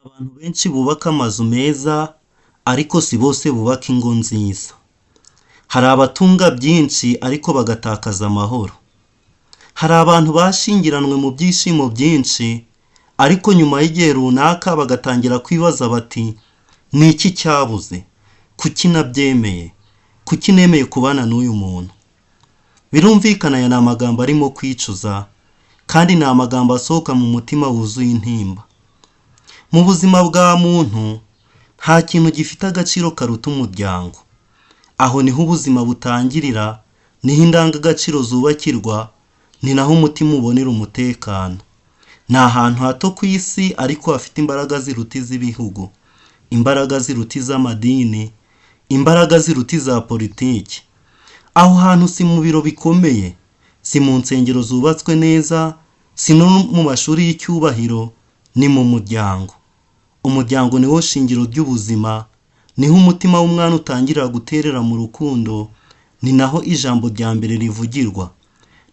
Abantu benshi bubaka amazu meza ariko si bose bubaka ingo nziza. Hari abatunga byinshi ariko bagatakaza amahoro. Hari abantu bashyingiranwe mu byishimo byinshi ariko nyuma y'igihe runaka bagatangira kwibaza bati ni iki cyabuze? Kuki nabyemeye? Kuki nemeye kubana n'uyu muntu? Birumvikana aya ni amagambo arimo kwicuza kandi ni amagambo asohoka mu mutima wuzuye intimba. Mu buzima bwa muntu nta kintu gifite agaciro karuta umuryango. Aho niho ubuzima butangirira, niho indangagaciro zubakirwa, ni naho umutima ubonera umutekano. Ni ahantu hato ku isi ariko hafite imbaraga ziruta iz'ibihugu, imbaraga ziruta iz'amadini, imbaraga ziruta iza politiki. Aho hantu si mu biro bikomeye, si mu nsengero zubatswe neza, si no mu mashuri y'icyubahiro, ni mu muryango. Umuryango ni wo shingiro ry'ubuzima, niho umutima w'umwana utangirira guterera mu rukundo, ni naho ijambo rya mbere rivugirwa.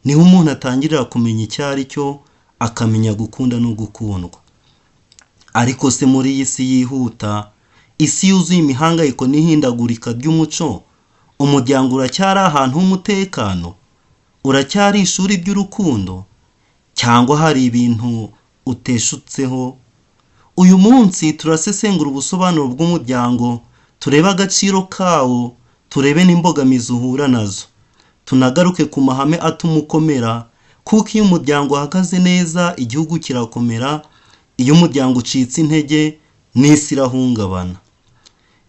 Niho umuntu atangirira kumenya icyo ari cyo, akamenya gukunda no gukundwa. Ariko se muri iyi si yihuta, isi yuzuye imihangayiko n'ihindagurika ry'umuco, umuryango uracyari ahantu h'umutekano? Uracyari ishuri ry'urukundo? Cyangwa hari ibintu uteshutseho? Uyu munsi turasesengura ubusobanuro bw'umuryango, turebe agaciro kawo, turebe n'imbogamizi uhura nazo. Tunagaruke ku mahame atuma ukomera, kuko iyo umuryango uhagaze neza igihugu kirakomera, iyo umuryango ucitse intege n'isi irahungabana.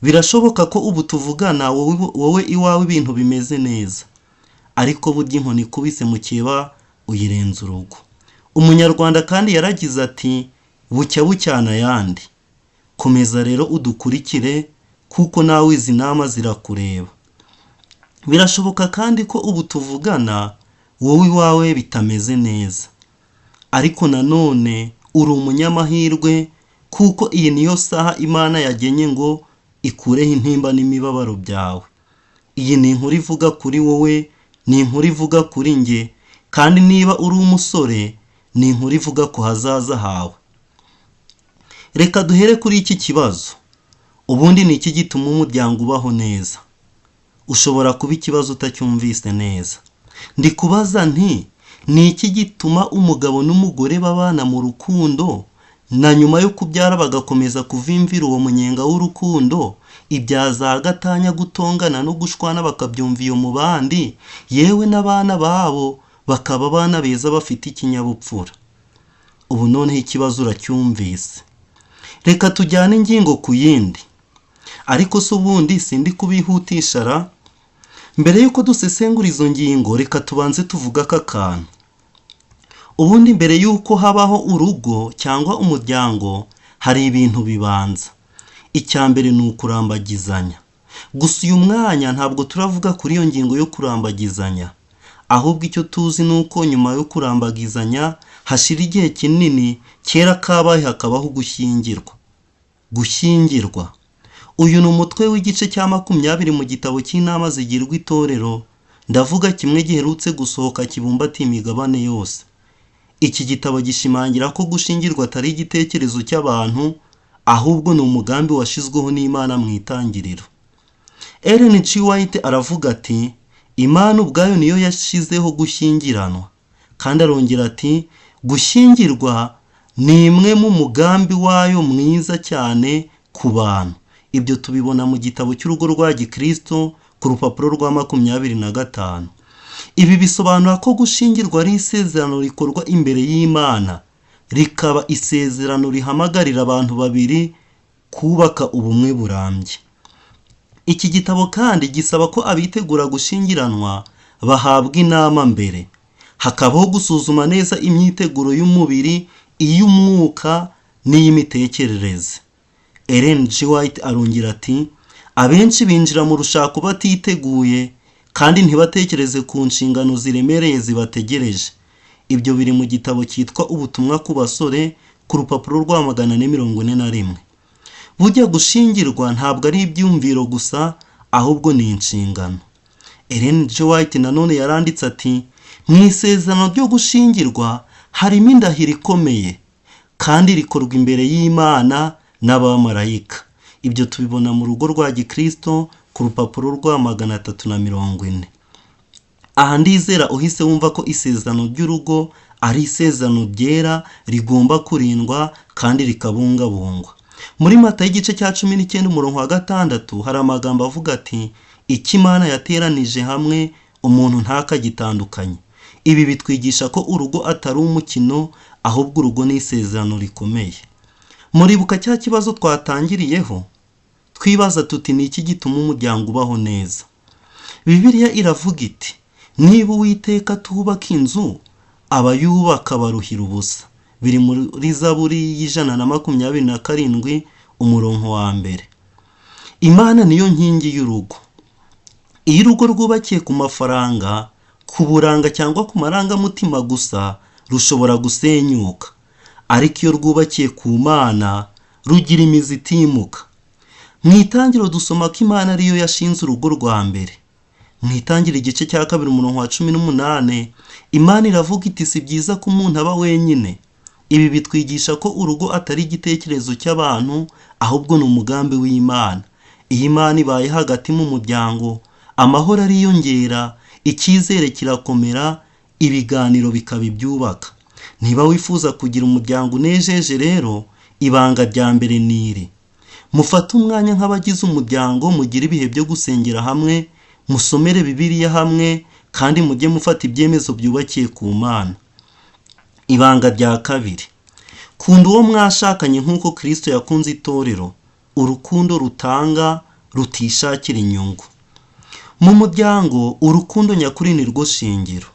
Birashoboka ko ubu tuvugana wowe iwawe ibintu bimeze neza, ariko burya inkoni ikubise mukeba uyirenza urugo. Umunyarwanda kandi yaragize ati bucya bucyana ayandi. Komeza rero udukurikire kuko nawe izi nama zirakureba. Birashoboka kandi ko ubu tuvugana wowe iwawe bitameze neza, ariko nanone uri umunyamahirwe kuko iyi niyo saha Imana yagenye ngo ikureho intimba n'imibabaro byawe. Iyi ni inkuru ivuga kuri wowe, ni inkuru ivuga kuri njye, kandi niba uri umusore ni inkuru ivuga ku hazaza hawe. Reka duhere kuri iki kibazo. Ubundi ni iki gituma umuryango ubaho neza? Ushobora kuba ikibazo utacyumvise neza. Ndi kubaza nti ni iki gituma umugabo n'umugore babana mu rukundo na nyuma yo kubyara bagakomeza kuvimvira uwo munyenga w'urukundo, ibya za gatanya gutongana no gushwana bakabyumva iyo mu bandi, yewe n'abana babo bakaba abana beza bafite ikinyabupfura? Ubu noneho ikibazo uracyumvise. Reka tujyane ingingo ku yindi. Ariko se ubundi sindi kubihutisha ra? Mbere y'uko dusesengura izo ngingo reka tubanze tuvuge aka kantu. Ubundi mbere y'uko habaho urugo cyangwa umuryango hari ibintu bibanza. Icya mbere ni ukurambagizanya. Gusa uyu mwanya ntabwo turavuga kuri iyo ngingo yo kurambagizanya. Ahubwo icyo tuzi ni uko nyuma yo kurambagizanya hashira igihe kinini, kera kabaye hakabaho ugushyingirwa. Gushyingirwa. Uyu ni umutwe w'igice cya 20 mu gitabo cy'inama zigirwa itorero, ndavuga kimwe giherutse gusohoka kibumbatiye imigabane yose. Iki gitabo gishimangira ko gushyingirwa atari igitekerezo cy'abantu, ahubwo ni umugambi washyizweho n'Imana mu itangiriro. Ellen G. White aravuga ati Imana ubwayo niyo yashyizeho gushyingiranwa. Kandi arongera ati gushyingirwa ni imwe mu mugambi wayo mwiza cyane ku bantu. Ibyo tubibona mu gitabo cy'urugo rwa Gikristo ku rupapuro rwa 25. Ibi bisobanura ko gushyingirwa ari isezerano rikorwa imbere y'Imana, rikaba isezerano rihamagarira abantu babiri kubaka ubumwe burambye. Iki gitabo kandi gisaba ko abitegura gushyingiranwa bahabwa inama mbere, hakabaho gusuzuma neza imyiteguro y'umubiri, iy'umwuka n'iy'imitekerereze. Ellen G. White arongera ati abenshi binjira mu rushako batiteguye kandi ntibatekereze ku nshingano ziremereye zibategereje. Ibyo biri mu gitabo cyitwa Ubutumwa ku basore ku rupapuro rwa 441. Burya gushyingirwa ntabwo ari ibyumviro gusa, ahubwo ni inshingano. Ellen G. White nanone yaranditse ati mu isezerano ryo gushyingirwa harimo indahiro ikomeye kandi rikorwa imbere y'Imana n'abamarayika. Ibyo tubibona mu rugo rwa gikristo ku rupapuro rwa 340. Aha ndizera uhise wumva ko isezerano ry'urugo ari isezerano ryera rigomba kurindwa kandi rikabungabungwa. Muri Matayo igice cya 19 umurongo wa 6 hari amagambo avuga ati: "Icyo Imana yateranije hamwe umuntu ntakagitandukanye." Ibi bitwigisha ko urugo atari umukino, ahubwo urugo ni isezerano rikomeye. Muribuka cya kibazo twatangiriyeho twibaza tuti: ni iki gituma umuryango ubaho neza? Bibiliya iravuga iti: "Niba Uwiteka atubaka inzu, abayubaka baruhira ubusa." Biri muri Zaburi y'127 umurongo wa 1. Imana niyo nkingi y'urugo. Iyo urugo rwubakiye ku mafaranga, ku buranga cyangwa ku marangamutima gusa, rushobora gusenyuka. Ariko iyo rwubakiye ku Mana, rugira imizi itimuka. Mu itangiriro dusoma ko Imana ariyo yashinze urugo rwa mbere. Mu Itangiriro igice cya 2 umurongo wa 18, Imana iravuga iti: "Si byiza ko umuntu aba wenyine." Ibi bitwigisha ko urugo atari igitekerezo cy'abantu, ahubwo ni umugambi w'Imana. Iyo Imana ibaye hagati mu muryango, amahoro ariyongera, icyizere kirakomera, ibiganiro bikaba ibyubaka. Niba wifuza kugira umuryango unejeje rero, ibanga rya mbere ni iri: mufate umwanya nk'abagize umuryango, mugire ibihe byo gusengera hamwe, musomere Bibiliya hamwe, kandi mujye mufata ibyemezo byubakiye ku Mana. Ibanga rya kabiri: kunda uwo mwashakanye nk'uko Kristo yakunze itorero, urukundo rutanga rutishakira inyungu. Mu muryango, urukundo nyakuri ni rwo shingiro.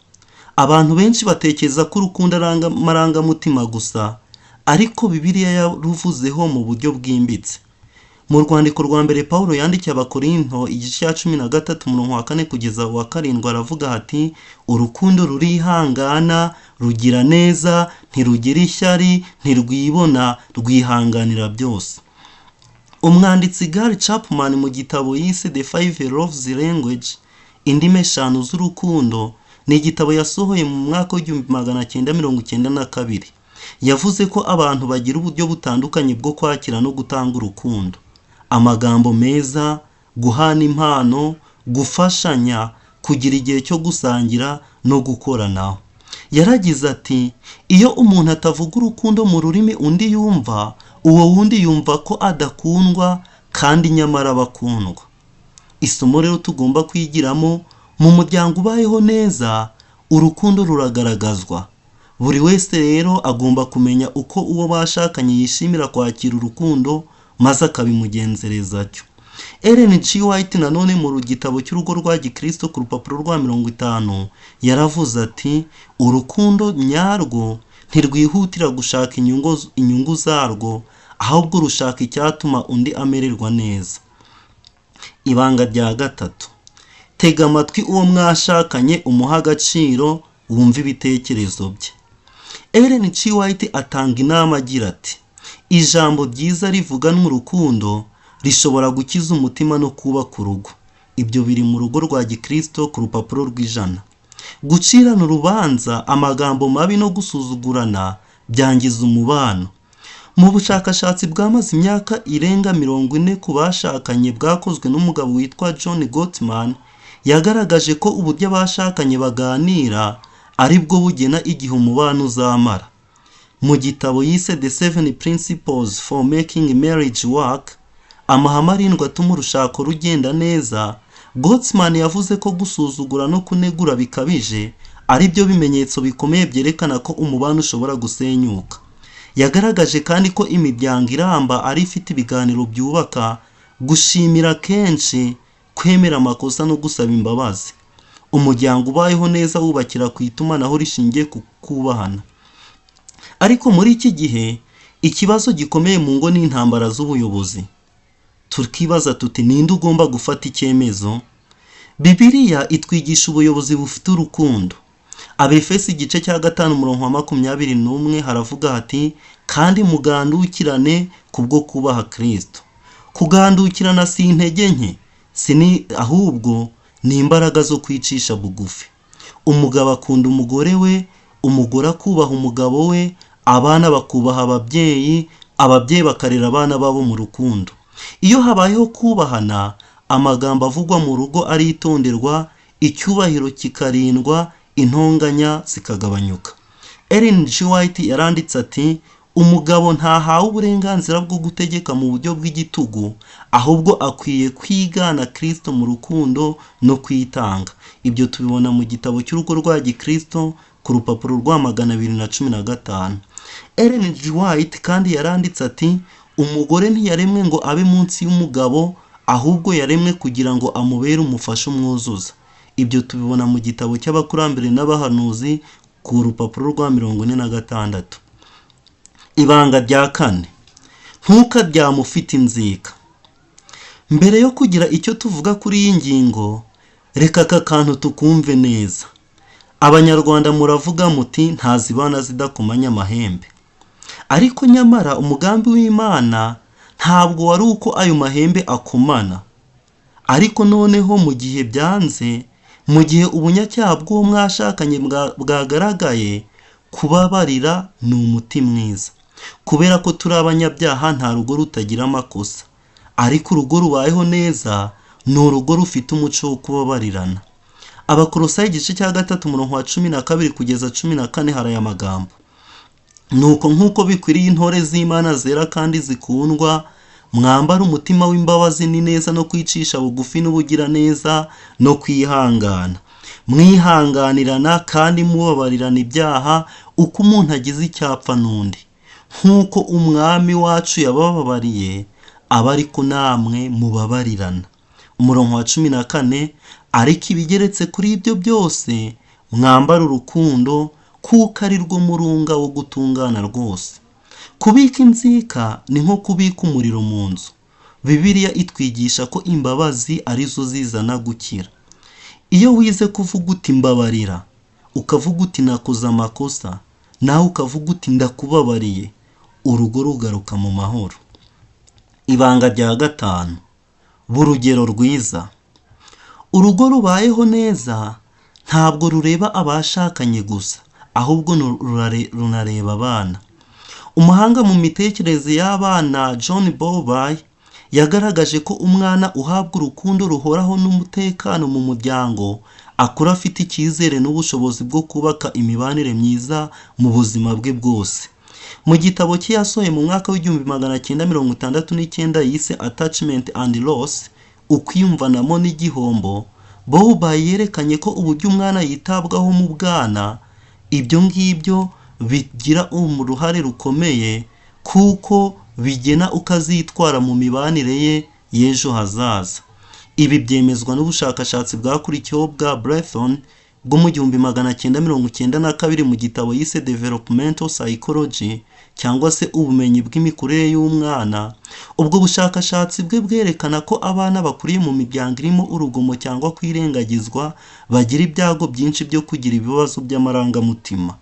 Abantu benshi batekereza ko urukundo ari amarangamutima gusa, ariko Bibiliya yaruvuzeho mu buryo bwimbitse. Mu rwandiko rwa mbere Pawulo yandikiye Abakorinto igice cya 13 umurongo wa 4 kugeza wa 7 aravuga ati: "Urukundo rurihangana, rugira neza, ntirugira ishyari, ntirwibona, rwihanganira byose." Umwanditsi Gary Chapman mu gitabo yise The Five Loves Language, indimi eshanu z'urukundo, ni igitabo yasohoye mu mwaka w'1992. Yavuze ko abantu bagira uburyo butandukanye bwo kwakira no gutanga urukundo: amagambo meza, guhana impano, gufashanya, kugira igihe cyo gusangira no gukoranaho. Yaragize ati: "Iyo umuntu atavuga urukundo mu rurimi undi yumva, uwo wundi yumva ko adakundwa kandi nyamara aba akundwa." Isomo rero tugomba kwigiramo: mu muryango ubayeho neza, urukundo ruragaragazwa. Buri wese rero agomba kumenya uko uwo bashakanye yishimira kwakira urukundo, maze akabimugenzereza atyo. Ellen G. White nanone mu gitabo cy'urugo rwa gikristo ku rupapuro rwa 50 yaravuze ati: "Urukundo nyarwo ntirwihutira gushaka inyungu zarwo, ahubwo rushaka icyatuma undi amererwa neza." Ibanga rya gatatu: tega amatwi uwo mwashakanye, umuha agaciro, wumve ibitekerezo bye. Ellen G. White atanga inama agira ati: "Ijambo ryiza rivuganwa urukundo rishobora gukiza umutima no kubaka urugo." Ibyo biri mu rugo rwa gikristo ku rupapuro rw'100. Gucirana urubanza, amagambo mabi no gusuzugurana byangiza umubano. Mu bushakashatsi bwamaze imyaka irenga 40 ku bashakanye bwakozwe n'umugabo witwa John Gottman, yagaragaje ko uburyo abashakanye baganira ari bwo bugena igihe umubano uzamara. Mu gitabo yise The Seven Principles for Making Marriage Work, amahame arindwi atuma urushako rugenda neza, Gottman yavuze ko gusuzugura no kunegura bikabije ari byo bimenyetso bikomeye byerekana ko umubano ushobora gusenyuka. Yagaragaje kandi ko imiryango iramba ari ifite ibiganiro byubaka, gushimira kenshi, kwemera amakosa no gusaba imbabazi. Umuryango ubayeho neza wubakira ku itumanaho rishingiye ku kubahana. Ariko muri iki gihe ikibazo gikomeye mu ngo ni intambara z'ubuyobozi. Tukibaza tuti: ninde ugomba gufata icyemezo? Bibiliya itwigisha ubuyobozi bufite urukundo. Abefesi igice cya 5 umurongo wa 21 haravuga hati: "Kandi mugandukirane kubwo kubaha Kristo." Kugandukirana si intege nke, si ni ahubwo ni imbaraga zo kwicisha bugufi. Umugabo akunda umugore we, umugore akubaha umugabo we, abana bakubaha ababyeyi. Ababyeyi bakarera abana babo mu rukundo. Iyo habayeho kubahana, amagambo avugwa mu rugo aritonderwa, icyubahiro kikarindwa, intonganya zikagabanyuka. Ellen G. White yaranditse ati: "Umugabo ntahawe uburenganzira bwo gutegeka mu buryo bw'igitugu, ahubwo akwiye kwigana Kristo mu rukundo no kwitanga." Ibyo tubibona mu gitabo cy'Urugo rwa Gikristo ku rupapuro rwa 215. Ellen G. White kandi yaranditse ati: "Umugore ntiyaremwe ngo abe munsi y'umugabo, ahubwo yaremwe kugira ngo amubere umufasha umwuzuza." Ibyo tubibona mu gitabo cy'Abakurambere n'Abahanuzi ku rupapuro rwa 46. Ibanga rya kane: ntukaryame ufite inzika. Mbere yo kugira icyo tuvuga kuri iyi ngingo, reka aka kantu tukumve neza. Abanyarwanda muravuga muti: "Ntazibana zidakomanya amahembe." Ariko nyamara umugambi w'Imana ntabwo wari uko ayo mahembe akomana. Ariko noneho mu gihe byanze, mu gihe ubunyacyaha bw'uwo mwashakanye bwagaragaye, kubabarira ni umuti mwiza. Kubera ko turi abanyabyaha, nta rugo rutagira amakosa. Ariko urugo rubayeho neza ni urugo rufite umuco wo kubabarirana. Abakorosayi igice cya 3, umurongo wa 12 kugeza 14, hari aya magambo: "Nuko nk'uko bikwiriye intore z'Imana zera kandi zikundwa, mwambare umutima w'imbabazi n'ineza no kwicisha bugufi n'ubugiraneza no kwihangana, mwihanganirana kandi mubabarirana ibyaha uko umuntu agize icyapfa n'undi. Nk'uko Umwami wacu yabababariye, abe ariko namwe mubabarirana." Umurongo wa 14: "Ariko ibigeretse kuri ibyo byose, mwambare urukundo, kuko ari rwo murunga wo gutungana rwose." Kubika inzika ni nko kubika umuriro mu nzu. Bibiliya itwigisha ko imbabazi arizo zizana gukira. Iyo wize kuvuga uti: "Mbabarira," ukavuga uti: "Nakoze amakosa," nawe ukavuga uti: "Ndakubabariye," urugo rugaruka mu mahoro. Ibanga rya gatanu: urugero rwiza. Urugo rubayeho neza ntabwo rureba abashakanye gusa, ahubwo runareba abana. Umuhanga mu mitekerereze y'abana John Bowlby yagaragaje ko umwana uhabwa urukundo ruhoraho n'umutekano mu muryango akura afite icyizere n'ubushobozi bwo kubaka imibanire myiza mu buzima bwe bwose. Mu gitabo cye yasohoye mu mwaka w'1969 yise Attachment and Loss, Ukwiyumvanamo n'Igihombo, Bowlby yerekanye ko uburyo umwana yitabwaho mu bwana, ibyo ngibyo bigira uruhare rukomeye, kuko bigena uko azitwara mu mibanire ye y'ejo hazaza. Ibi byemezwa n'ubushakashatsi bwakurikiyeho bwa Bretton bwo mu 1992 mu gitabo yise Developmental Psychology, cyangwa se ubumenyi bw'imikurire y'umwana. Ubwo bushakashatsi bwe bwerekana ko abana bakuriye mu miryango irimo urugomo cyangwa kwirengagizwa bagira ibyago byinshi byo kugira ibibazo by'amarangamutima.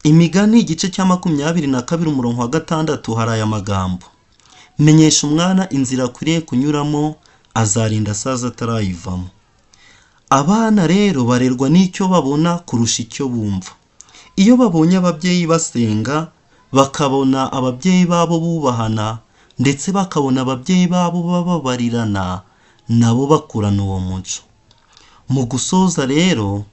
Imigani igice cya 22, umurongo wa 6, hari aya magambo: "Menyesha umwana inzira akwiriye kunyuramo, azarinda asaza atarayivamo." Abana rero barerwa n'icyo babona kurusha icyo bumva. Iyo babonye ababyeyi basenga, bakabona ababyeyi babo bubahana, ndetse bakabona ababyeyi babo bababarirana, nabo bakurana uwo muco. Mu gusoza rero,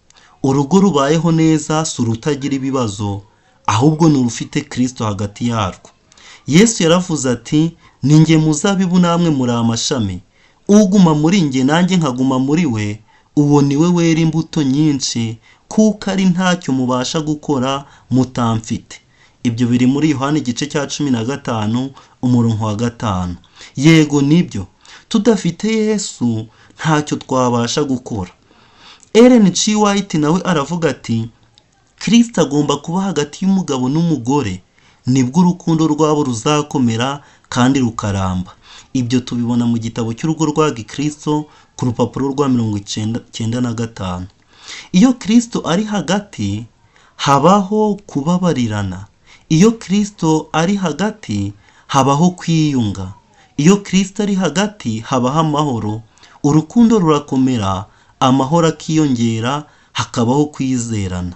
urugo rubayeho neza si urutagira ibibazo, ahubwo ni urufite Kristo hagati yarwo. Yesu yaravuze ati: "Ni njye muzabibu, namwe muri amashami. Uguma muri njye nanjye nkaguma muri we, uwo ni we wera imbuto nyinshi, kuko ari ntacyo mubasha gukora mutamfite." Ibyo biri muri Yohani igice cya 15, umurongo wa 5. Yego nibyo, tudafite Yesu ntacyo twabasha gukora. Ellen G. White nawe aravuga ati: "Kristo agomba kuba hagati y'umugabo n'umugore, nibwo urukundo rwabo ruzakomera kandi rukaramba." Ibyo tubibona mu gitabo cy'Urugo rwa Gikristo ku rupapuro rwa 95. Iyo Kristo ari hagati, habaho kubabarirana. Iyo Kristo ari hagati, habaho kwiyunga. Iyo Kristo ari hagati, habaho amahoro. Urukundo rurakomera, amahoro akiyongera, hakabaho kwizerana.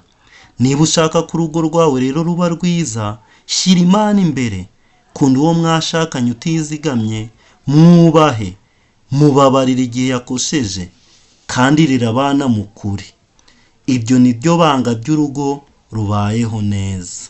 Niba ushaka ko urugo rwawe rero ruba rwiza Shyira Imana imbere, kunda uwo mwashakanye utizigamye, mwubahe, mubabarire igihe yakosheje, kandi rera abana mu kuri. Ibyo ni byo banga by'urugo rubayeho neza.